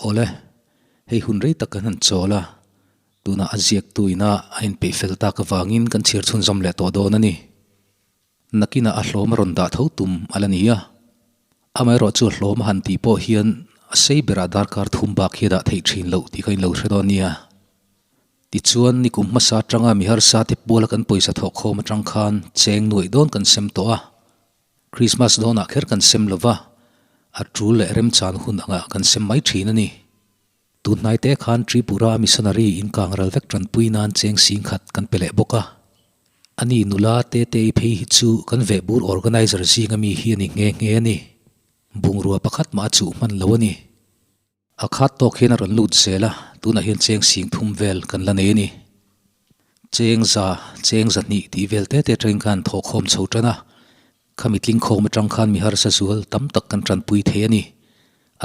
Awle, hei hun rei tak kan han chawl a, tunah a ziaktu ina a inpeih fel tak avangin kan chhiar chhunzawm leh tawh dawn a ni. Nakinah a hlawm a rawn dah tho tum a la ni a, amaherawh chu a hlawm a han tih pawh hian a sei berah darkar thum bak hi a dah theih thin loh tih kha in lo hre dawn nia. Tichuan, nikum hmasa atanga mi harsa te puala kan pawisa thawh khawm atang khan cheng nuaih dawn kan sem tawh a, Krismas dawnah kher kan sem lova, a tul leh remchan hun angah kan sem mai thin a ni. Tun hnai te khan Tripura missionary in kang ral vek tanpui nan cheng sing khat kan pe leh bawk a. Ani nula Tetei phei hi chu kan vehbur organizer zinga mi hi a ni nghe nghe a ni. Bungrua pakhat mah a chuh hman lo a ni. A khat tawk hian a rawn lut zel a, tunah hian cheng sing thum vel kan la nei a ni. Cheng za, cheng za hnih tih vel te te atangin khan thawhkhawm chho tan a, khami tlingkhawm atang khan mi harsa zual tam tak kan tanpui thei a ni.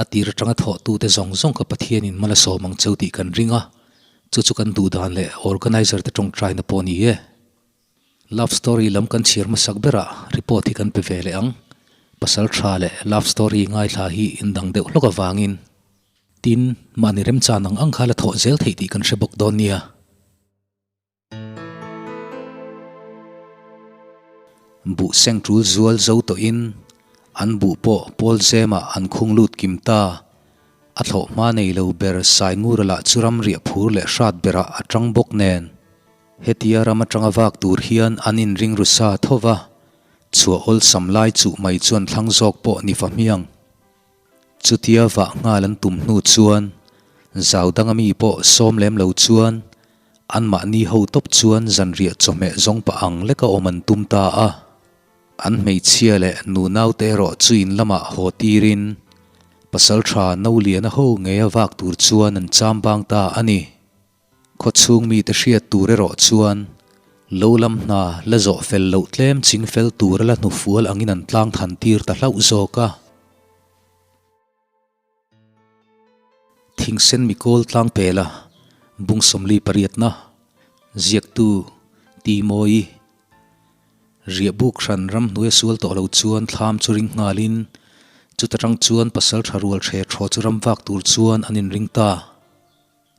A tir atanga thawhtute zawng zawng kha Pathianin mal a sawm ang cheu tih kan ring a, chu chu kan duh dan leh organizer te tawngtaina pawh a ni e. Love story lam kan chhiar hmasak berah report hi kan pe ve leh ang. Pasal tha leh love story ngaithla hi indang deuh hlawk avangin. Tin, mahni remchan ang ang kha la thawh zel theih tih kan hre bawk dawn nia. Buh seng tul zual zo tawhin an buh pawh pawl zemah an khung lut kim ta. A thlawh hma nei lo ber Saingura lah chu ram riah phur leh hrat berah a tang bawk nen. Hetia ram atanga vak tur hian an inring ru sa tho va, chhuah awlsam lai chuh mai chuan thlang zawk pawh ni fa hmiang. Chutia vah nghal an tum hnu chuan zau danga mi pawh sawm lem lo chuan anmahni ho tawp chuan zanriah chawhmeh zawng pah ang leka awm an tum ta a. An hmeichhia leh nunaute erawh chu in lamah haw tirin pasaltha Noliana ho ngeia vak tur chuan an chambang ta a ni. Khawchhung mite hriat tur erawh chuan lo lam hna la zawh fel loh tlem ching fel tur a la hnufual angin an tlang than tir ta hlauh zawk a. Thingsen mikawl tlang pela bung sawmli pariatna ziaktu Timoyi Riahbuk hran ram hnuai a sual tawh lo chuan thlam chu ring nghalin chuta tang chuan pasal tha rual hre thaw chu ram vak tur chuan an inring ta.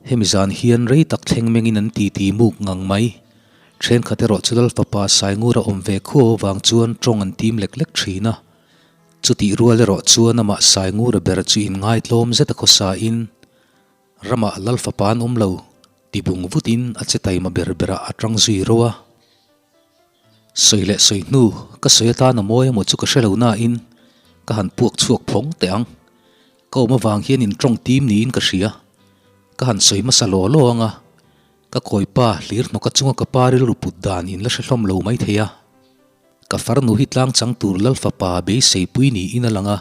Hemi zan hian rei tak thleng mengin an titi muk ngang mai. Thenkhat erawh chu Lal fapa Saingura awm ve khuau avang chuan tawng an tim lek lek thin a. Chutih rual erawh chuan amah Saingura ber chu inngaitlawm zet a khawsa in, Ramah Lal fapa an awm lo, ti bung vutin a che taima ber berah a tang zui ro a. Sawi leh sawi hnu, ka sawi atan a mawi emaw chu ka hre lo nain ka han puak chhuak phawng teh ang. Ka awm avang hian in tawng tim niin ka hria. Ka han sawi hmasa law law ang a, ka kawipa hlir hnawka chunga ka pa rilru put dan in la hre hlawm lo mai thei a. Ka farnu hi tlang chang tur Lal fapa beisei pui niin a lang a,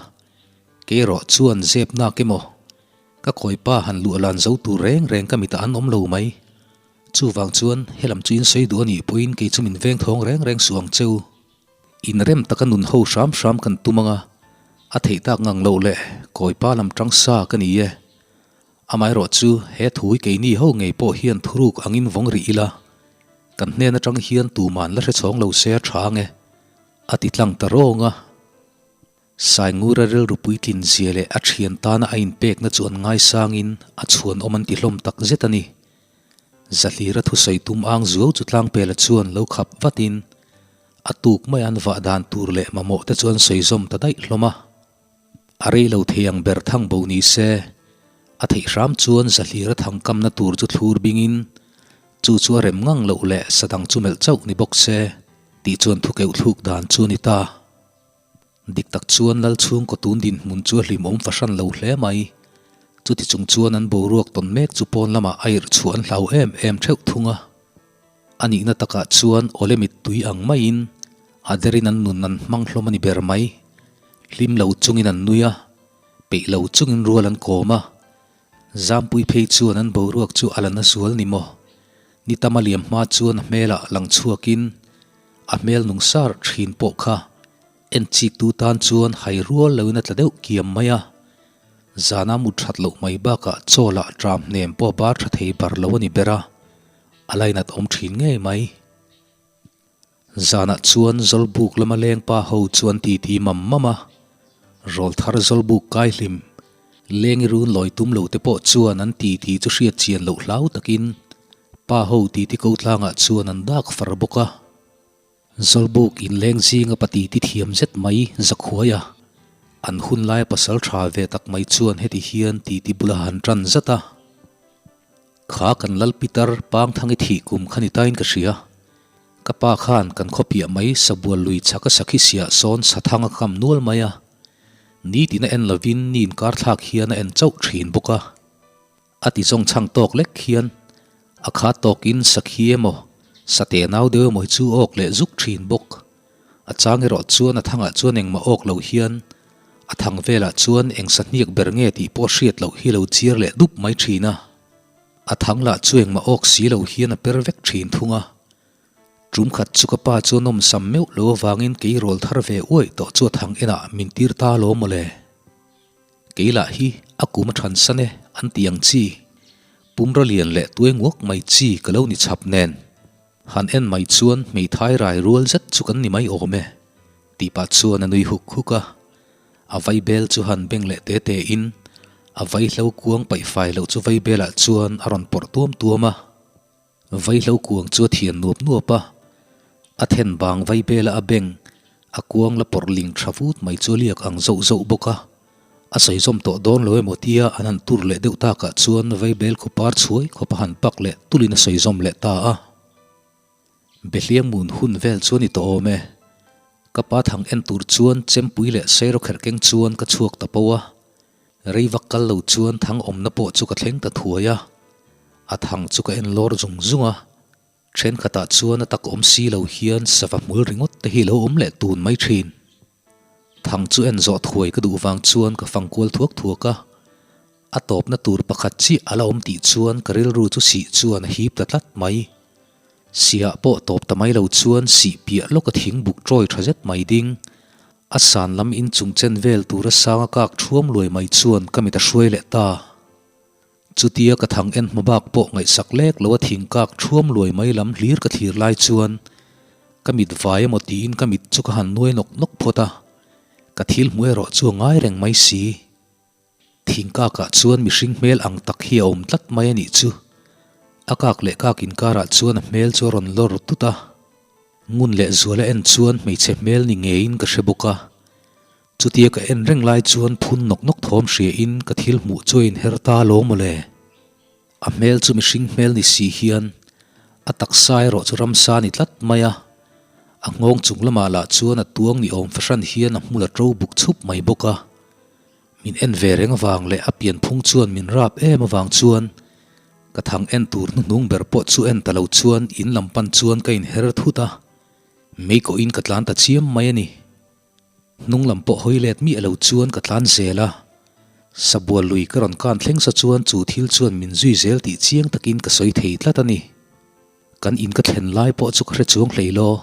kei erawh chuan zep nak emaw, ka kawipa han luah lan zo tur reng reng ka mitah an awm lo mai. Chuvang chuan helam chu in sawi duh a nih pawhin kei chu min veng thawng reng reng suh ang che u. Inrem taka nun ho hram hram kan tum anga a theih tak ngang loh leh kawipa lam tang sa ka ni e. Amaherawh chu he thu hi keini ho ngei pawh hian thuruk angin vawng rih ila, kan hnen atang hian tuman la hrechhawng lo se a tha ange, a ti tlang ta rawng a. Saingura rilru puitlin zia leh a thian tana a inpekna chu an ngaisangin a chhuanawm an ti hlawm tak zet a ni. Zahlira thusawi tum ang zuau chu Tlangpela chuan lo khap vatin a tuk mai an vah dan tur leh mamawh te chu an sawi zawm ta daih hlawm a. A rei lo thei ang ber thang bo ni se, a theih hram chuan Zahlira thangkamna tur chu thlur bingin chu chu a rem ngang loh leh sadang chu melh chauh ni bawk se tih chuan thukeuh thluk dan chu a ni ta. Dik tak chuan Lal chhungkaw tun dinhmun chu a hlimawm fahran lo hle mai. Chuti chung chuan an boruak tawn mek chu pawn lamah a irh chhuah an hlau em em theuh thung a. A nihna takah chuan awle mittui ang maiin a derin an nun an hmang hlawm a ni ber mai. Hlim lo chungin an nui a, peih lo chungin rual an kawm a. Zampui phei chuan an boruak chu a la na zual ni maw? Ni tama liam hma chuan a hmelah lang chhuakin a hmel nung sar thin pawh kha en chik tu tan chuan hai rual loin a tla deuh kiam mai a. Zana mut that loh mai bakah chaw lah tram hnem pawh bar tha thei bar lo a ni ber a, a lainat awm thin ngei mai. Zanah chuan Zawlbuk lama lengpa ho chuan titi mam mam a, Rawlthar Zawlbuk kai hlim. Lengi run lawi tum lo te pawh chuan an titi chu hriat chian loh hlau takin pa ho titi ko tlangah chuan an dak far bawk a. Zawlbuk inleng zinga pa titi thiam zet mai zakhuai a, an hun laia pasal tha ve tak mai chuan heti hian titi bula han tan zat a. Kha kan Lal Pitar Pangthangi thih kum kha ni tain ka hria. Ka pa khan kan khawpiah mai sabual lui chhaka sakhi siah sawn sathang a kam nual mai a. Nitin a en lovin ni inkar thlak hian a en chauh thin bawk a. A ti zawng chhang tawk lek hian a kha tawkin sakhi emaw sate nau deuh emaw hi chu awk leh zuk thin bawk. A chang erawh chuan a thangah chuan engmah awk lo hian a thang velah chuan eng sahniak ber nge tih pawh hriat loh hi lo chiar leh dup mai thin a. A thang lah chu engmah awk si lo hian a per vek thin thung a. Tum khat chu ka pa chu nawmsam meuh lo avangin kei rawl thar ve uaih tawh chu a thang enah min tir ta lo mawle. Kei lah hi a kum a than san e an ti ang chi. Pumra lian leh tuai nguak mai chi ka lo ni chhap nen. Han en mai chuan hmeithai rai rual zet chu kan ni mai awm e tih pah chuan a nui huk huk a. A vaibel chu han beng leh te te in a vaihlo kuang paih fai loh chu vaibelah chuan a rawn pawrh tuam tuam a. Vaihlo kuang chu a thian nuap nuap a, a then bang vaibela a beng a kuang la pawrh ling tha vut mai chu a liak ang zoh zoh bawk a. A sawi zawm tawh dawn lo emaw tia an han tur leh deuh takah chuan vaibel khawpar chhuai khawp a han pak leh tulin a sawi zawm leh ta a. Behliang mun hun vel chu a ni tawh awm e. Ka pa thang en tur chuan chempui leh seirawkherh keng chuan ka chhuak ta po a. Rei vak kal lo chuan thang awmna pawh chu ka thleng ta thuai a, a thang chu ka en lawr zung zung a. Thenkhatah chuan a tak awm si lo hian sava hmul ringawt te hi lo awm leh tun mai thin. Thang chu en zawh thuai ka duh vang chuan ka fang kual thuak thuak a, a tawpna tur pakhat chiah a la awm tih chuan ka rilru chu sih chuan a hip ta tlat mai. Siah pawh tawp ta mai lo chuan sih piah lawk a thing buk tawi tha zet mai ding. A san lam inchung chen vel tura sang a kak thuam luai mai chuan ka mit a hruai leh ta. Chutia ka thang en hma bak pawh ngaihsak lek lo a thing kak thuam luai mai lam hlir ka thlir lai chuan ka mit vai emaw tiin ka mit chu ka han nuai nawk nawk phawt a, ka thil hmu erawh chu a ngai reng mai si. Thing kakah chuan mihring hmel ang tak hi a awm tlat mai a nih chu. A kak leh kak inkarah chuan a hmel chu a rawn lawr tut a. Ngun leh zuala en chuan hmeichhe hmel ni ngeiin ka hre bawk a. Chutia ka en reng lai chuan phun nawk nawk thawm hriain ka thil hmuh chu a inher ta alawm mawle. A hmel chu mihring hmel ni si hian a taksa erawh chu ramsa ni tlat mai a. A nghawng chung lamah lah chuan a tuang ni awm fahran hian a hmul a ṭo buk chhup mai bawk a. Min en ve reng avang leh a pianphung chuan min rap em avang chuan ka thang en tur hnuhnung ber pawh chu en ta lo chuan in lam pan chuan ka inher thut a, mei kawhin ka tlan ta chiam mai a ni. Hnung lam pawh hawi let miah lo chuan ka tlan zel a, sabual lui ka rawn kan thleng sa chuan chu thil chuan min zui zel tih chiang takin ka sawi thei tlat a ni. Kan in ka thlen lai pawh chu ka hre chuang hlei law.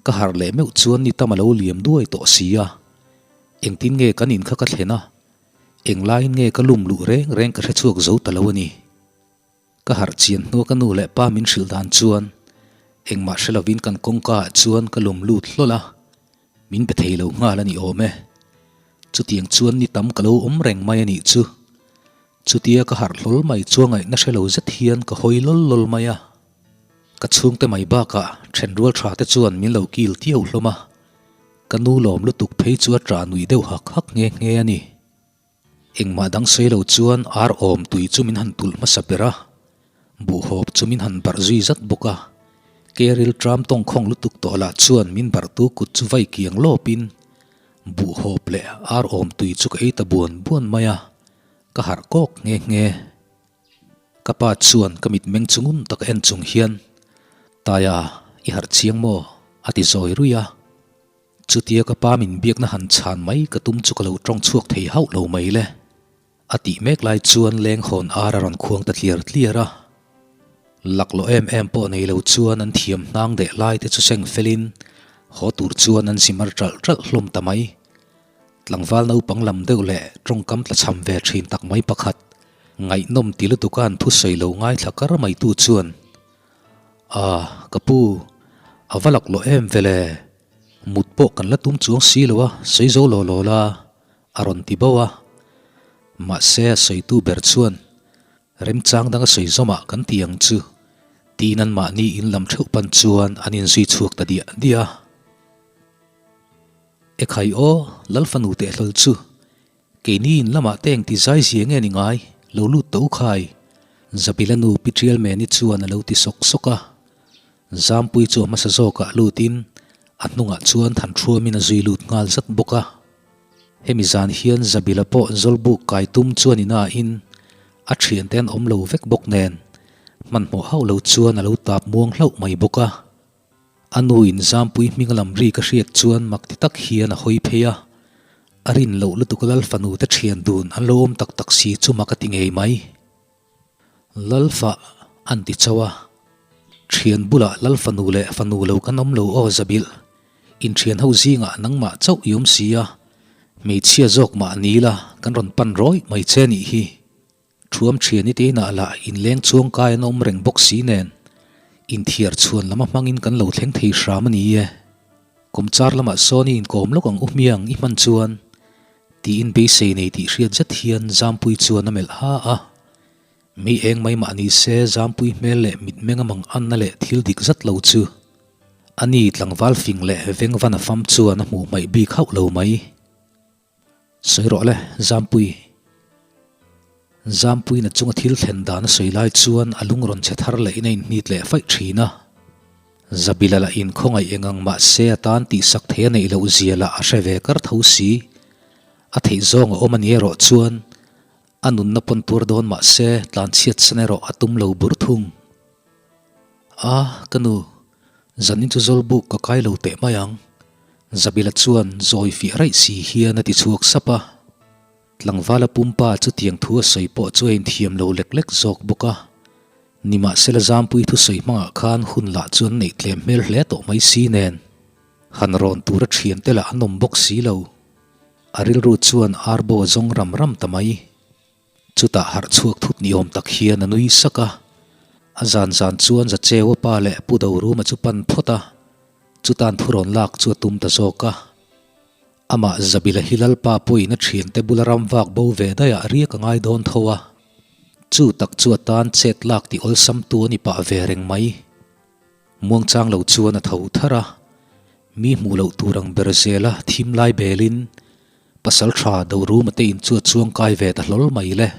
Ka harh leh meuh chuan ni tam a lo liam duai tawh si a. Engtin nge kan in kha ka thlen a? Englaiin nge ka lum luh reng reng ka hre chhuak zo ta lo a ni. Ka harh chian hnua ka nu leh pa min hrilh dan chuan engmah hre lovin kan kawngka ah chuan ka lum lut hlawl a, min be thei lo nghal a ni awm e. Chutiang chuan ni tam ka lo awm reng mai a nih chu. Chutia ka harh hlawl mai chu a ngaihna hre lo zet hian ka hawi lawl lawl mai a. Ka chhungte mai bakah thenrual tha te chuan min lo kil tiau hlawm a. Ka nu lawm lutuk phei chu a ṭah nuih deuh hak hak nghe nghe a ni. Engmah dang sawi lo chuan ar awm tui chu min han tulh hmasa ber a, buhhawp chu min han barh zui zat bawk a. Keril ṭam tawngkhawng lutuk tawh lah chuan min barhtu kut chu vai kiang lawpin buhhawp leh ar awm tui chu ka ei ta buan buan mai a, ka harh kawk nghe nghe. Ka pa chuan ka mitmeng chu ngun tak en chung hian, Taia, i harh chiang maw? a ti zawi ruih a. Chutia ka pa min biakna han chhan mai ka tum chu ka lo tawng chhuak thei hauh lo mai le. A tih mek lai chuan leng hawn ar a rawn khuang ta tliar tliar a. Laklawh em em pawh nei lo chuan an thiam hnang deh lai te chu seng felin haw tur chuan an zimar ṭalh ṭalh hlawm ta mai. Tlangval naupang lam deuh leh tawngkam tlachham ve thin tak mai pakhat, ngaihnawm ti lutuka an thusawi lo ngaithla kar mai tu chuan, A, ka pu, a va laklawh em vele, mut pawh kan la tum chuang si lo a, sawi zo law law la, a rawn ti bauh a. Mahse a sawitu ber chuan remchang danga sawi zawmah kan ti ang chu tiin anmahni in lam theuh pan chuan an inzui chhuak ta diah diah a. Ekhai aw, Lalfanu tehlawl chu Keini in lamah te engti zai zia nge ni ngai? Lo lut tawh u khai. Zabila nu Pi Ṭialmeni chuan a lo ti sawk sawk a. Zampui chu a hmasa zawkah lutin a hnungah chuan Thanṭhuamin a zui lut nghal zat bawk a. Hemi zan hian Zabila pawh Zawlbuk kai tum chuan inain a ṭhiante an awm lo vek bawk nen hmanhmawh hauh lo chuan a lo tap muang hlauh mai bawk a. A nu in Zampui hming lam ri ka hriat chuan mak ti tak hian a hawi phei a, a rin loh lutuk Lal fanu te thian dun an lo awm tak tak si chu mak a ti ngei mai. Lal fa an ti chauh a, thian bulah Lal fanu leh fanu lo kan awm lo aw Zabilh, in thian ho zingah nangmah chauh i awm si a, hmeichhia zawk mah ni la kan rawn pan rawih mai che nih hi. Thuam thian i teinah lah inleng chuang kai an awm reng bawk si nen, inthiar chhuan lama hmangin kan lo thleng thei hram a ni e. Kawmchar lamah sawn i inkawm lawk ang u hmiang i hman chuan, tiin beisei nei tih hriat zet hian Zampui chuan a melh ha a. Mi eng mai mah ni se Zampui hmel leh mitmeng a mang anna leh thil dik zat lo chu a ni tlangval fing leh vengvan a fam chuan a hmuh hmaih bik hauh lo mai. Sawi rawh le, Zampui. Zampuiin a chunga thil thlen dan a sawi lai chuan a lung rawn chhe thar lehin a inhnit leh faih thin a. Zabila lah in khawngaih eng ang mah se a tan tihsak thei a neih loh zia lah a hre ve kar tho si. A theih zawng a awm a ni erawh chuan a nunna pawn tuar dawn mah se tlanchhiat san erawh a tum lo bur thung. A, ka nu, zanin chu Zawlbuk ka kai lo teh mai ang. Zabila chuan zawi fiah raih si hian a ti chhuak sap a. Tlangvala pumpa chutiang thu a sawi pawh chu a inthiam lo lek lek zawk bawk a. Nimahsela Zampui thusawi hmangah khan hun lah chu an neih tlem hmel hle tawh mai si nen. Han rawn tura thiante lah an awm bawk si lo. A rilru chuan arbo a zawng ram ram ta mai. Chutah harh chhuak thut ni awm tak hian a nui sak a. A zan zan chuan Zacheua pa leh Pu Doruma chu pan phawt a, chutan thurawn lak chu a tum ta zawk a. Amah Zabila hi Lalpa pawhin a thiante bula ram vak bo ve daihah riak a ngai dawn tho a. Chu tak chu a tan chet lak tih awlsam tu a ni pah ve reng mai. Muangchang lo chuan a tho thar a, mi hmuh loh tur ang ber zela thim lai belin Pasal tha Doruma te in chu a chuang kai ve ta hlawl mai le.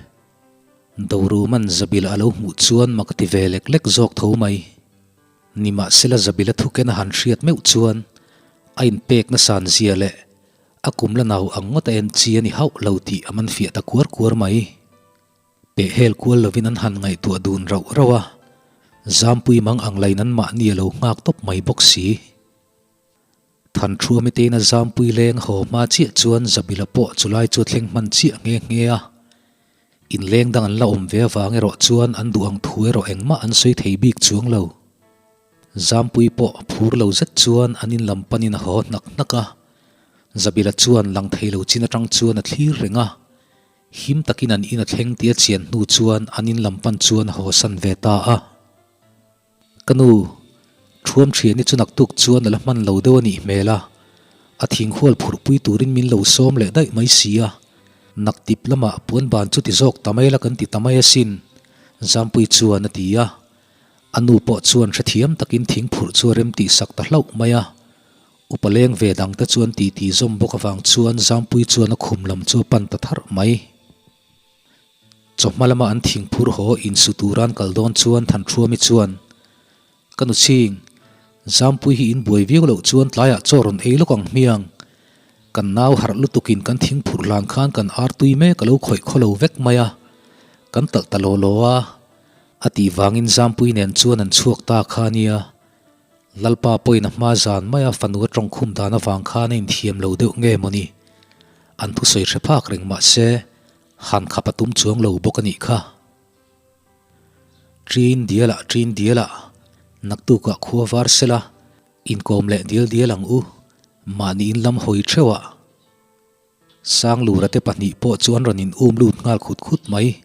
Doruman Zabila a lo hmuh chuan mak a ti ve lek lek zawk tho mai. Nimahsela Zabila thuken a han hriat meuh chuan a inpek nasan zia leh a kum la nau ang ngawt a en chi a ni hauh lo tih a man fiah ta kuar kuar mai. Peh hel kual lovin an han ngaihtuah dun rauh rauh a, Zampui mang ang lain an mahni a lo nghak tawp mai bawk si. Thanthua miteina Zampui leng haw hma chiah chuan Zabila pawh chulai chu a thleng hman chiah nghe nghe a. Inleng dang an la awm ve avang erawh chuan an duh ang thu erawh engmah an sawi thei bik chuang lo. Zampui pawh phur lo zet chuan an in lam panin a haw hnak hnak a. Zabila chuan lang thei lo chin atang chuan a thlir reng a. Him takin an in a thleng tih a chian hnu chuan an in lam pan chuan a hawsan ve ta a. Ka nu, Thuam thiani chu naktuk chuan a la hman lo deuh a nih hmel a, a thinghual phurhpui turin min lo sawm leh daih mai si a, naktip lamah puan ban chu ti zawk ta mai la kan ti ta mai asin, Zampui chuan a ti a. A nu pawh chuan hrethiam takin thing phurh chu a rem tihsak ta hlauh mai a. Upa leng ve dangte chuan titi zawm bawk avang chuan Zampui chuan a khum lam chu a pan ta tharh mai. Chawhma lama an thingphur haw insu tura an kal dawn chuan Thanthruami chuan, Ka nu chhing, Zampui hi in buai viau loh chuan tlaiah chaw rawn ei lawk ang hmiang. Kan nau harh lutukin kan thingphur hlan khan kan ar tui mek a lo khawih khaw lo vek mai a, kan talh ta law law a, a tih vangin Zampui nen chuan an chhuak ta kha nia. Lalpa pawhin a hma zan maia fanu a tawngkhum dan avang khan a inthiam lo deuh nge mawni? An thusawi hre phak reng mah se, Han khap a tum chuang lo bawk a nih kha. Ṭin dialah ṭin dialah, naktukah khua var sela, inkawm leh dial dial ang u, mahni in lam hawi ṭheuhah. Sanglura te pahnih pawh chu an rawn in um lut nghal khut khut mai.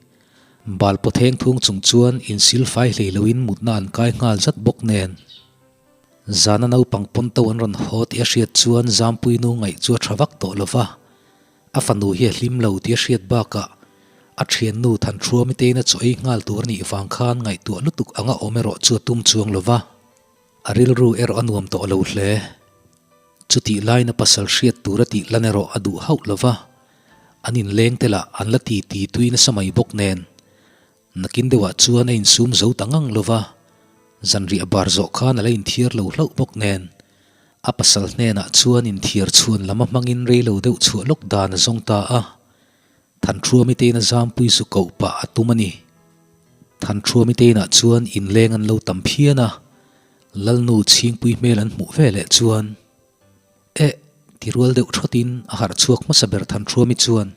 Bal pawtheng thung chung chuan insil fai hlei loin mutna an kai nghal zat bawk nen. Zana naupang pawn to an rawn haw tih a hriat chuan Zampuinu ngaih chu a ṭha vak tawh lo va. A fanu hi a hlim lo tih a hriat bakah. A thiannu Thanthruami tein a chaw ei nghal tur a nih vang khan ngaihtuah lutuk anga awm erawh chu a tum chuang lo va, a rilru erawh a nuam tawh lo hle. Chutih laiin a pasal hriat tur a tih lan erawh a duh hauh lo va, an inleng te lah an la ti ti tui nasa mai bawk nen. Nakin deuhah chuan a insum zo ta ngang lo va, zanriah bar zawh khan a la inthiar lo hlauh bawk nen, a pasal hnenah chuan inthiar chhuan lam a hmangin rei lo deuh chhuah lawk dan a zawng ta a. Thanthruami tein a zampui zu koh pah a tum a ni. Thanthruami teinah chuan inleng an lo tam phian a, Lalnu chhingpui hmel an hmuh ve leh chuan, Eh! ti rual deuh thawtin a harh chhuak hmasa ber Thanthruami chuan,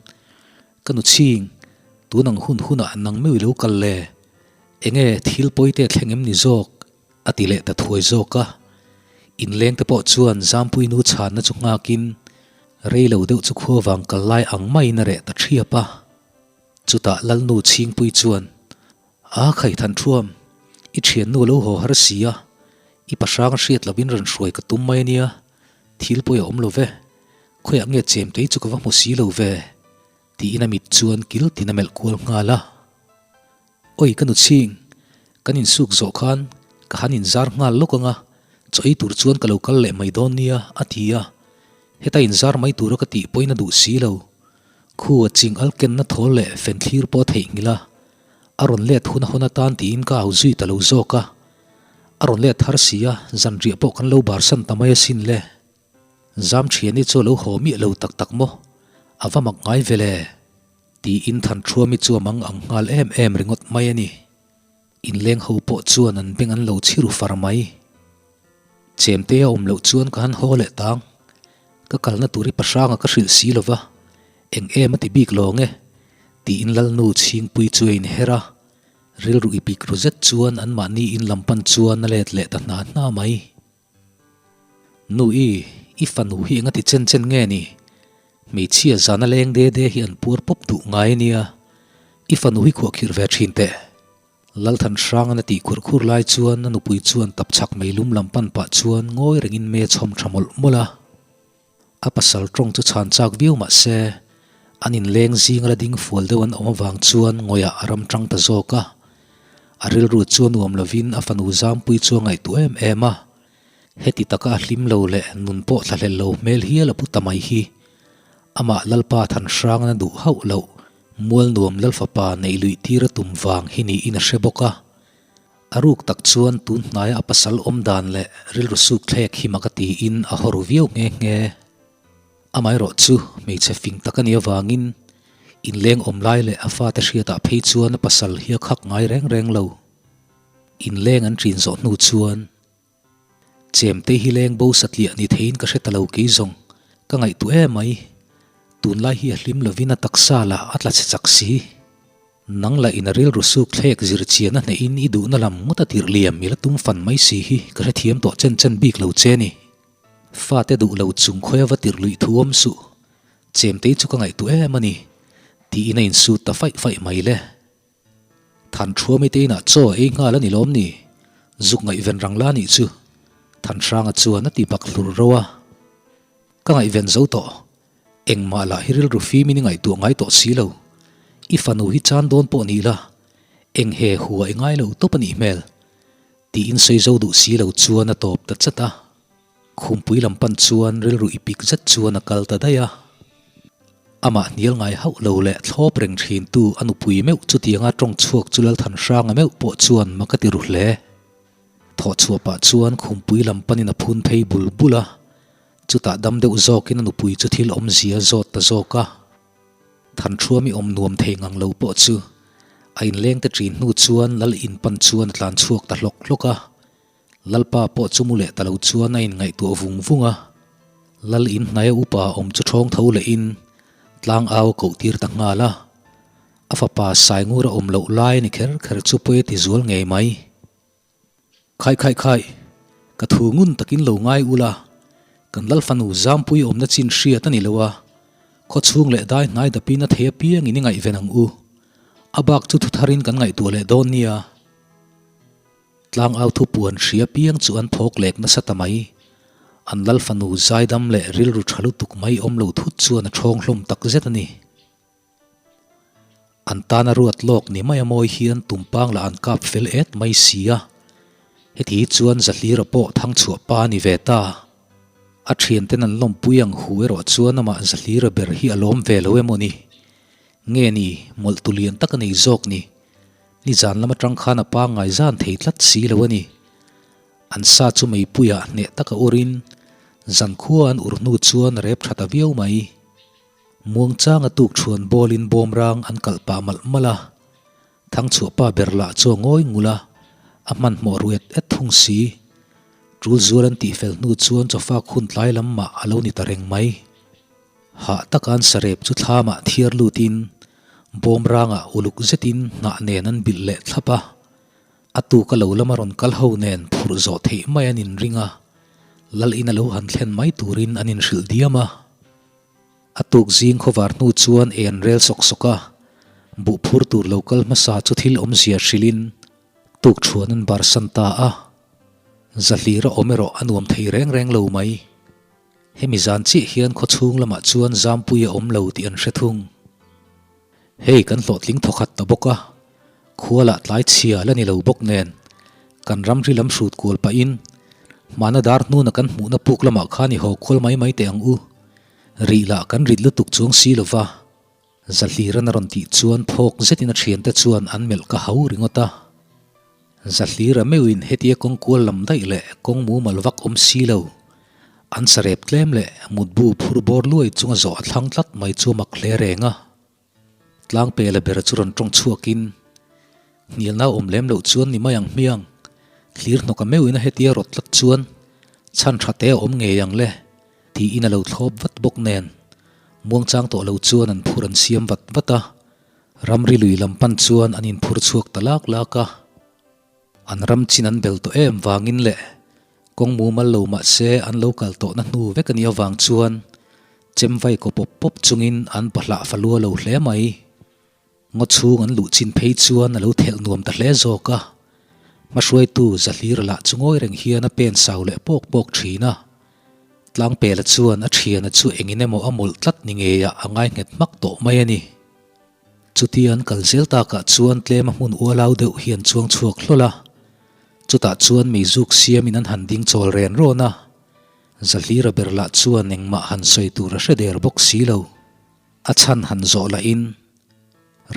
Ka nu chhing, tun ang hun hunah nang meuh i lo kal le? Enge thil pawite thleng em ni zawk? A ti leh ta thuai zawk a. Inleng te pawh chuan Zampui nu chhanna chu nghakin rei lo deuh chu khua vang kal lai ang maiin a reh ta thiap a. Chutah Lalnu Chhingpui chuan, A khai than thuam, i thiannu lo haw har si a, i pahrang hriat lovin rawn hruai ka tum mai a nia, thil pawi a awm lo ve, khawiah nge chemtei chu ka va hmu si lo ve, tiin a mit chuan kil tin a melh kual nghal a. Oi ka nu chhing, kan insuk zawh khan ka han inzar nghal lawk ang a, chaw ei tur chuan ka lo kal leh mai dawn nia a ti a, heta inzar mai tura ka tih pawhin a duh si lo. Khu a ching al kenna thawl leh fen thlir pawh a theihnghilh a, a rawn let hun a hawn atan tiin ka au zui ta lo zawk a, a rawn let thar si a, zanriah pawh kan lo barsan ta mai asin le. Zam thiani chu a lo haw miah lo tak tak maw? A va mak ngai ve le! Tiin Thanthruami chu a mang ang nghal em em ringawt mai a ni. Inleng ho pawh chuan an beng an lo chhiru far mai. Chemte a awm loh chuan ka han haw leh tang. Ka kalna tur i pahranga ka hrilh si lo va, eng em a ti bik lawng e, tiin Lalnu Chhingpui chu a inher a. Rilru i pik ru zet chuan anmahni in lam pan chuan a let leh ta hna hna mai. Nu i, i fanu hi enga ti chen chen nge ni? Hmeichhia zana leng de de hi an puar pawp duh ngai ania, i fanu hi khuahkhirh ve thin teh. Lalthan Hrangan a tih khur khur lai chuan a nupui chuan tapchhak meilum lam pan pah chuan ngawi rengin me chhawm tha mawlh mawlh a. A pasal tawng chu chhan chak viau mah se, an inleng zinga la ding fual deuh an awm avang chuan ngawiah a ram tang ta zawk a. A rilru chu a nuam lovin a fanu Zampui chu a ngaihtuah em em a. Heti taka a hlim lo leh nun pawh thlahlel lo hmel hial a pu ta mai hi. Amah Lalpa Thanhrangana duh hauh loh Mualnuam Lalfapa neih luih tir a tum vang hi niin a hre bawk a. A ruk tak chuan tun hnaia a pasal awm dan leh rilru suk thlek hi mak a tiin a haw ru viau nghe nghe. Amaherawh chu hmeichhe fing tak a nih avangin inleng awm lai leh a fate hriatah phei chuan a pasal hi a khak ngai reng reng lo. Inleng an ṭin zawh hnu chuan Chemte hi leng bo satliah ni theiin ka hre ta lo kei zawng, ka ngaihtuah em mai. Tunlai hi a hlim lovin a taksa lah a tla chhe chak si. Nang lah in a rilru suk thlek zir chian a hnehin i duhna lam ngawt a tirh liam i la tum fan mai si hi ka hrethiam tawh chen chen bik lo che ni. Fate duh lo chung khawi a va tirh luih thu awm suh. Chemtei chu ka ngaihtuah em a ni, tiin a insut ta faih faih mai le. Thanthruami te inah chaw a ei nghal a ni lawm ni? Zuk ngaihven rang la nih chu. Thanhranga chuan a ti bak hlur ro a. Ka ngaihven zo tawh. Engmah lah hi rilru fim in i ngaihtuah ngai tawh si lo. I fanu hi chan dawn pawh ni la, eng he hua i ngai lo tawp a nih hmel. Tiin sawi zo duh si lo chuan a tawp ta chat a. Khumpui lam pan chuan rilru i pik zet chuan a kal ta daih a. Amah hnial ngai hauh lo leh thlawp reng thintu a nupui meuh chutianga tawng chhuak chu Lalthanhranga meuh pawh chuan mak a ti ru hle. Thawh chhuah pah chuan khumpui lam panin a phun phei bul bul a. Chutah dam deuh zawkin a nupui chu thil awmzia a zawt ta zawk a. Thanthruami awm nuam thei ngang lo pawh chu a inleng te ṭin hnu chuan Lal in pan chuan a tlan chhuak ta hlawk hlawk a. Lalpa pawh chu mu leh ta lo chuan a inngaihtuah vung vung a. Lal in hnaia upa awm chu ṭhawng tho lehin tlang au a koh tir ta nghal a. A fapa Saingur a awm loh lai a ni kher kher chu pawi a ti zual ngei mai. Khai khai khai, ka thu ngun takin lo ngai ula, kan Lalfanu Zampui awmna chin hriat a ni lo a, khaw chhung leh dai hnai dapin a thei apiangin i ngaihven ang u. A bak chu thutharin kan ngaihtuah leh dawn nia. Tlangau thupuan hria piang chu an phawk lek nasa ta mai. An Lalfanu zaidam leh rilru tha lutuk mai awm lo thut chuan a thawng hlawm tak zet a ni. An tana ruat lawk ni mai a mawi hian tumpang lah an kap fel et mai si a. Heti hi chuan Zahlira pawh thangchhuah pa a ni ve ta. A thianten an lawmpui ang hu erawh chuan amah Zahlira ber hi a lawm ve lo emaw ni? Nge ni, mawlh tu lian tak a nei zawk ni? Nizan lam atang khan a pangngai zan thei tlat si lo a ni. An sa chu meipuiah hneh taka urin zankhua an ur hnu chuan rep tha ta viau mai. Muangchanga tuk chhuan bawlin bawmrang an kalh pah malh malh a, Thangchhuah pa ber lah chu a ngawi ngul a, a hmanhmawh ru et et thung si. Tul zual an tihfel hnu chuan chawfak hun tlai lam mah a lo ni ta reng mai. Hah taka an sarep chu thlamah thiar lutin bawmrangah uluk zetin hnah nen an bilh leh thlap a, a tuka lo lama rawn kal ho nen phurh zawh theih mai an inring a, lal in a lo han thlen mai turin an inhrilh diam a. A tuk zing khawvar hnu chuan ei an rel sawk sawk a, buh phur tur lo kal hmasa chu thil awmzia hrilhin tuk thuan an barsan ta a. Zahlir a awm erawh a nuam thei reng reng lo mai. Hemi zan chiah hian khawchhung lamah chuan Zampui a awm lo tih an hre thung. Hei kan hlawhtling thawkhat ta bawk a, khua lah tlai chhia la ni lo bawk nen kan ramri lam hrut kual pahin hmana dar hnuna kan hmuhna puk lamah khan i haw kual mai mai teh ang u. Rih lah kan rit lutuk chuang si lova, Zahliran a rawn tih chuan phawk zetin a thiante chuan an melh ka hau ringawt a. Zahlira meuhin hetia kawng kual lam daih leh kawng mumal vak awm si lo, an sarep tlem leh mutbu phur bawr luai chunga zawh a thlang tlat mai chu a mak hle reng a. Tlangpela ber chu rawn tawng chhuakin, Hnialna awm lem loh chuan ni mai ang hmiang, thlir hnawka meuhin a hetia rawt tlat chuan chhan tha te a awm ngei ang le, tiin a lo thlawp vat bawk nen, muangchang tawh lo chuan an phur an siam vat vat a. Ramri lui lam pan chuan an inphur chhuak ta lak lak a. An ram chin an bel tawh em vangin leh kawng mumal lo mah se an lo kal tawhna hnu vek a nih avang chuan chem vai kaw pawp pawp chungin an pahlah falua lo hle mai. Ngaw chhung an luh chin phei chuan a lo thelh nuam ta hle zawk a. Hmahruaitu Zahlira lah chu ngawi reng hian a pen sau leh pawk pawk thin a. Tlangpela chuan a thiana chu engin emaw a mawlh tlat ni ngeiah a ngai nghet hmak tawh mai a ni. Chutia an kal zel takah chuan tlema hmun ualau deuh hi an chuang chhuak hlawl a. Chutah chuan meizuk siamin an han ding chawl ren rawn a. Zahlira ber lah chuan engmah han sawi tur a hre der bawk si lo. A chhan han zawh lahin,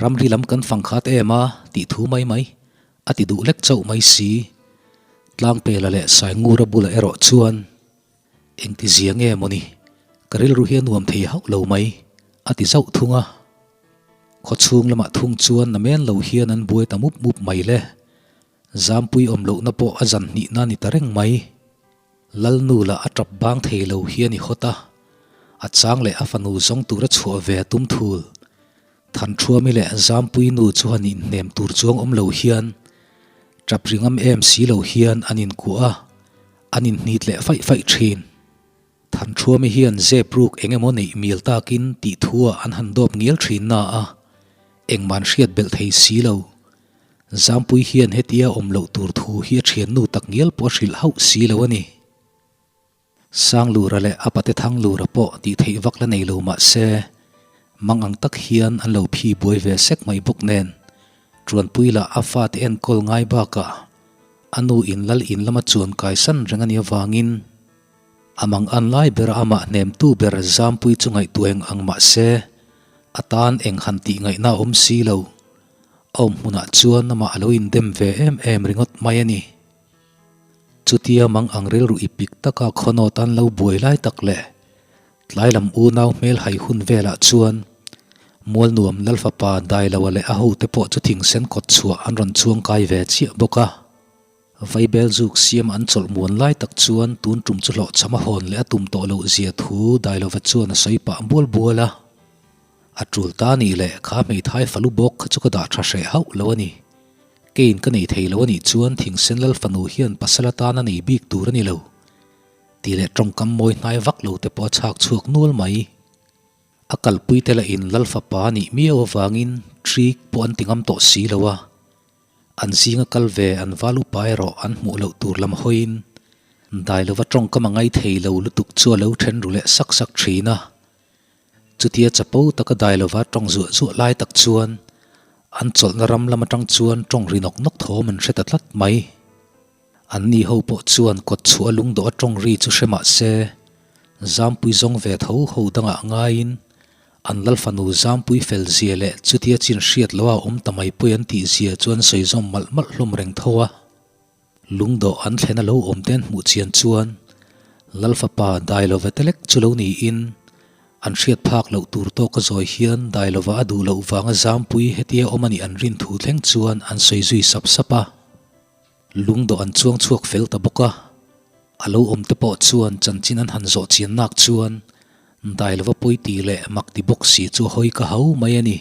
Ramri lam kan fang khat em a tih thu mai mai a ti duh lek chauh mai si. Tlangpela leh Saingura bulah erawh chuan, Engti zia nge mawni, ka rilru hi a nuam thei hauh lo mai, a ti zauh thung a. Khawchhung lamah thung chuan namen lo hian an buai ta mup mup mai le. Zampui awm lohna pawh a zan hnihna ni ta reng mai. Lalnu lah a tap bang thei lo hi a ni hawt a, a chang leh a fanu zawng tura chhuah ve a tum thul. Thanṭhuami leh Zampui nu chu han inhnem tur chuang awm lo hian tap ri ngam em si lo hian an inkuah a, an inhnit leh faih faih thin. Thanṭhuami hian zep ruk eng emaw neih mial takin tih thu-ah an han dawp ngial thin na a, engmah an hriat belh thei si lo. Zampui hian hetia awm loh tur thu hi a thiannu tak ngial pawh a hrilh hauh si lo a ni. Sanglura leh a pate Thanglura pawh tih theih vak la nei lo mah se, mang ang tak hian an lo phi buai ve sek mai bawk nen, Ṭuanpui lah a fate enkawl ngai bakah a nu in lal in lama chuan kaisan reng a nih avangin a mang an lai bera amah hnemtu ber Zampui chu ngaihtuah eng ang mah se, a tan eng han tih ngaihna a awm si lo. A awm hmunah chuan amah a lo indem ve em em ringawt mai a ni. Chutia mang ang rilru i pik taka khawnawt an lo buai lai tak leh tlai lam unau hmel hai hun velah chuan Mualnuam Lalfapa Dailoa leh a hote pawh chu thingsen kawt chhuah an rawn chuang kai ve chiah bawk a. Vaibel zuk siam an chawlh muan lai tak chuan tun tum chu hlawhchham a hawn leh a tum tawh loh zia thu Dailova chuan a sawi pah bual bual a. A tul ta nih leh kha hmeithai falu bawk kha chu ka dah tha hreh hauh lo a ni. Kein ka nei thei lo a nih chuan Thingsen Lal fanu hian pasal atan a nei bik tur a ni lo tih leh tawngkam mawi hnai vak lo te pawh a chhak chhuak nual mai. A kalpui te lah in Lal fapa a nih miau avangin trick pawh an ti ngam tawh si lo a. An zinga kal ve an val upa erawh an hmuh loh tur lam hawiin Dailova tawngkam a ngai thei lo lutuk chu a lo then ru leh sak sak thin a. Chutia chapo taka dai lova tawng zuah zuah lai tak chuan An chawlhna ram lam atang chuan tawng ri nawk nawk thawm an hre ta tlat mai. An ni ho pawh chuan kawt chhuah a lungdawh a tawng ri chu hre mah se, Zampui zawng ve tho ho dangah ngaiin an Lalfanu Zampui fel zia leh chutia chin hriat loha awm ta mai pawi an tih zia chu an sawi zawm malh malh hlawm reng tho a. Lungdawh an thlen a lo awm te an hmuh chian chuan Lalfapa Dailova te lek chu lo niin an hriat phak loh tur tawka zawi hian Dailova a duh loh vanga Zampui hetia awm a nih an rin thu thleng chuan an sawi zui sap sap a. Lungdawh an chuang chhuak fel ta bawk a, a lo awm te pawh chuan chanchin an han zawh chian nak chuan Dailova pawi ti leh mak ti bawk si chu a hawi ka hau mai a ni.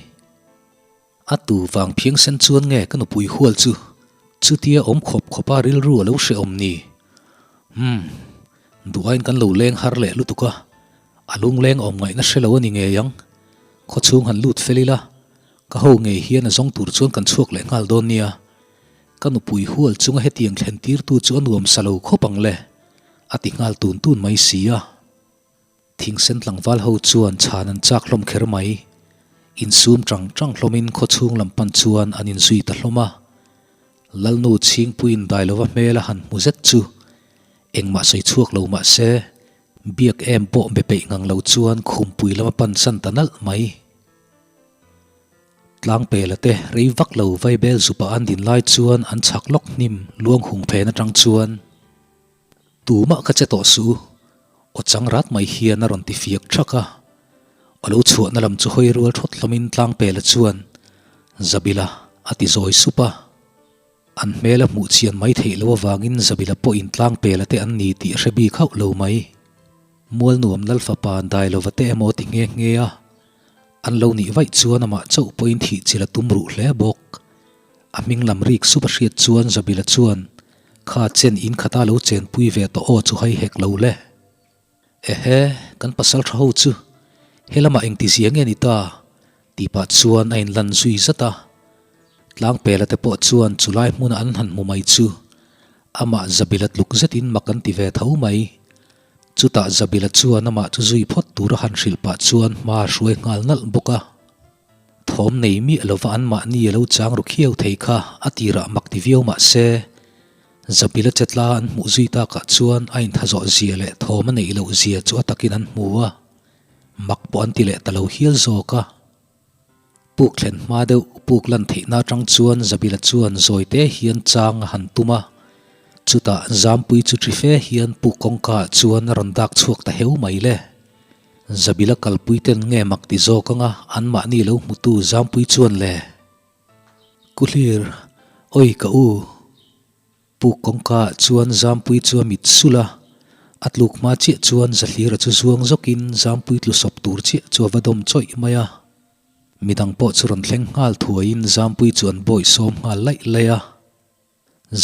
A tu vang phiang sen chuan nge ka nupui hual chu chutia awm khawp khawpa rilru a lo hrehawm ni? Umm, duh aiin kan lo leng har leh lutuk a, a lungleng awm ngaihna hre lo a ni ngei ang. Khawchhung han lut fel ila, ka ho ngei hian a zawng tur chuan kan chhuak leh nghal dawn nia. Ka nupui hual chunga hetiang thlen tirtu chu a nuam sa lo khawp ang le, a ti nghal tun tun mai si a. Thingsen tlangval ho chuan chhan an chak hlawm kher mai. Insum tang tang hlawmin khawchhung lam pan chuan an inzui ta hlawm a. Lalnu Chhingpuiin Dailova hmel a han hmu zet chu engmah sawi chhuak lo mah se, biak em pawh be peih ngang lo chuan khumpui lama pan san ta nalh mai. Tlangpela te rei vak lo vaibel zupa an din lai chuan an chhak lawk hnim luang hung phen atang chuan Tumah ka che tawh suh u, aw chang rat mai hian a rawn ti fiak thak a. A lo chhuahna lam chu hawi rual thawt hlawmin Tlangpela chuan Zabila a ti zawi sup a. An hmel a hmuh chian mai theih loh avangin Zabila pawhin Tlangpela te an ni tih a hre bik hauh lo mai. Mualnuam Lalfapa Dailova te emaw ti nghe nghe a. An lo nih vaih chuan amah chauh pawhin thih chil a tum ruh hle bawk. A hming lam rik sup a hriat chuan Zabila chuan, Kha chen in khata lo chenpui ve tawh aw chu hai hek lo le. Ehe, kan pasal tha ho chu helamah engti zia nge ni ta? tih pah chuan a inlan zui zat a. Tlangpela te pawh chuan chulai hmuna an han hmu mai chu amah Zabila tluk zetin mak an ti ve tho mai. Chutah Zabila chuan amah chu zui phawt tura han hrilh pah chuan hma a hruai nghal nalh bawk a. Thawm nei miah lova anmahni a lo chang ru khiau thei kha a tirah mak ti viau mah se, Zabila chetla an hmuh zui takah chuan a inthazawh zia leh thawm a neih loh zia chu a takin an hmu a, mak pawh an ti leh ta lo hial zawk a. Puk thlen hma deuh puk lan theihna atang chuan Zabila chuan zawi te hian chang a han tum a, chutah Zampui chu ṭi fe hian puk kawngka ah chuan a rawn dak chhuak ta heu mai le. Zabila kalpui ten nge mak ti zawk anga anmahni lo hmutu Zampui chuan le. Kuhlir, Oi ka u! Puk kawngka ah chuan Zampui chu a mit sulh a, a tluk hma chiah chuan Zahlira chu zuang zawkin Zampui tlu sawp tur chiah chu a va dawm chawih mai a. Midang pawh chu rawn thleng nghal thuaiin Zampui chu an bawih sawm nghal laih laih a.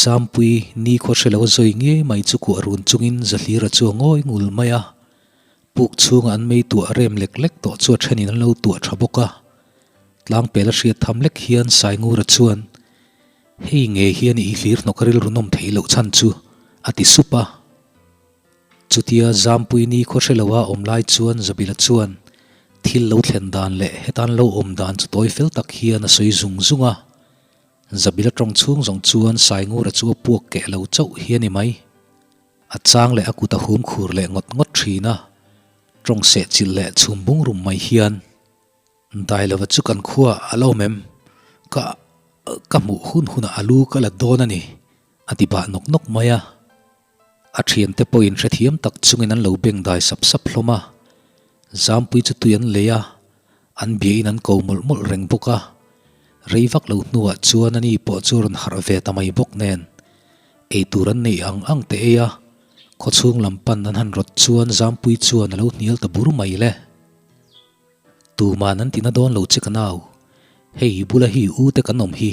Zampui nikhua hre lo zawi ngei mai chu kuah run chungin Zahlira chu a ngawi ngul mai a. Puk chhunga an mei tuah rem lek lek tawh chu a thenin an lo tuah tha bawk a. Tlangpel a hriat tham lek hian Saingura chuan, Hei ngei hian i hlir hnawk rilru nawm theih loh chhan chu, a ti sup a. Chutia Zampui ni khaw hre loa awm lai chuan Zabila chuan thil lo thlen dan leh hetan lo awm dan chu tawi fel tak hian a sawi zung zung a. Zabila tawng chhung zawng chuan Saingura chu a puak keh lo chauh hi a ni mai. A chang leh a kut a hum khur leh ngawt ngawt thin a, tawng seh chilh leh chhum bung rum mai hian. Dailova chu kan khua a lo awm em? Ka ka hmuh hun hunah a lu ka la dawn a ni, a ti bah nawk nawk mai a. A thiante pawhin hrethiam tak chungin an lo beng dai sap sap hlawm a. Zampui chu tui an lei a, an biain an ko mawlh mawlh reng bawk a. Rei vak lo hnuah chuan ani pawh chu a rawn harh ve ta mai bawk nen. Eitur an neih ang ang teh ei a, khawchhung lam pan an han rawt chuan Zampui chuan a lo hnial ta bur mai le. Tuman an tina dawn lo che ka nau, hei bula hi u te kan awm hi,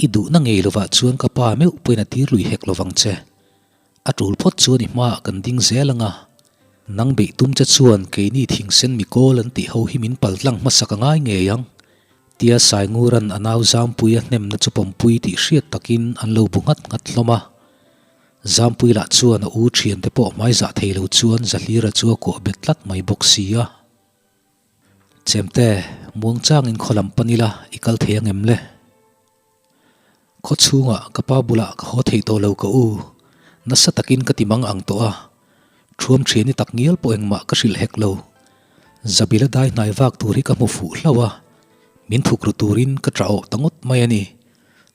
i duhna ngei lovah chuan ka pa meuh pawhin a tir lui hek lovang che. A tul phawt chuan i hmaah kan ding zel ang a, nang beih tum che chuan keini thingsen mi kawl an tih ho hi min pal tlang hmasak a ngai ngei ang, tia Sainguran a nau Zampui a hnemna chu pawmpui tih hriat takin an lo bu nghat nghat hlawm a. Zampui lah chuan a u thiante pawh hmaizah thei lo chuan Zahlira chu a kuah bet tlat mai bawk si a. Chemte, muangchangin khaw lam pan ila i kal thei ang em le? Khaw chhungah ka pa bulah ka haw thei tawh lo ka u. Nasa takin ka ti mang ang tawh a. Thuam thian i tak ngial pawh engmah ka hrilh hek lo. Zabila dai hnai vak tur hi ka hmu fuh hlauh a, min thuk ru turin ka tah awh ta ngawt mai a ni.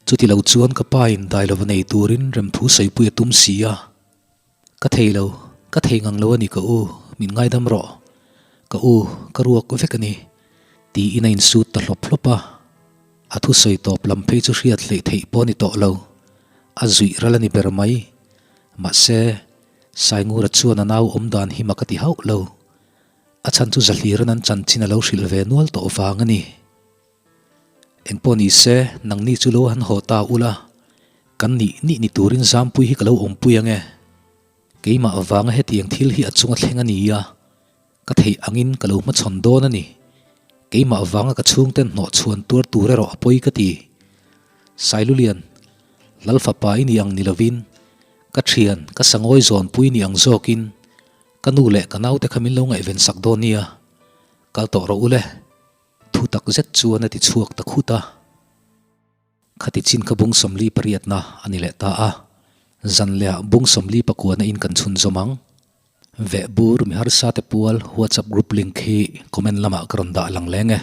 Chuti lo chuan ka pa in dai lova nei turin remthu sawipui a tum si a. Ka thei lo, ka thei ngang lo a ni ka u, min ngaidam rawh. Ka u, ka ruak vek a ni. Tiin a insut ta hlawp hlawp a. A thusawi tawp lam phei chu hriat hleih theih pawh a ni tawh lo. A zuih ral a ni ber mai. Mahse, Saingura chuan a nau awm dan hi mak a ti hauh lo. A chhan chu Zahliran an chanchin a lo hrilh ve nual tawh vang a ni. Engpawh ni se, nangni chu lo han haw ta ula, kan nih nih ni turin Zampui hi ka lo awmpui ang e. Keimah vanga hetiang thil hi a chunga thleng a ni a, ka theih angin ka lo hmachhawn dawn a ni. Keimah vanga ka chhungten hnawhchhuan tuar tur erawh a pawi ka ti. Sailulian, Lal fapa i ni ang ni lovin, ka thian, ka sangawi zawnpui ni ang zawkin, ka nu leh ka naute kha min lo ngaihven sak dawn nia. Kal tawh rawh u le. Thu tak zet chuan a ti chhuak ta khut a. Khati chin kha bung 48 na a ni leh ta a, zan lehah bung 49 in kan chhunzawm ang. Vehbur mi harsa te pual WhatsApp group link hi comment lamah ka rawn dah lang leng e.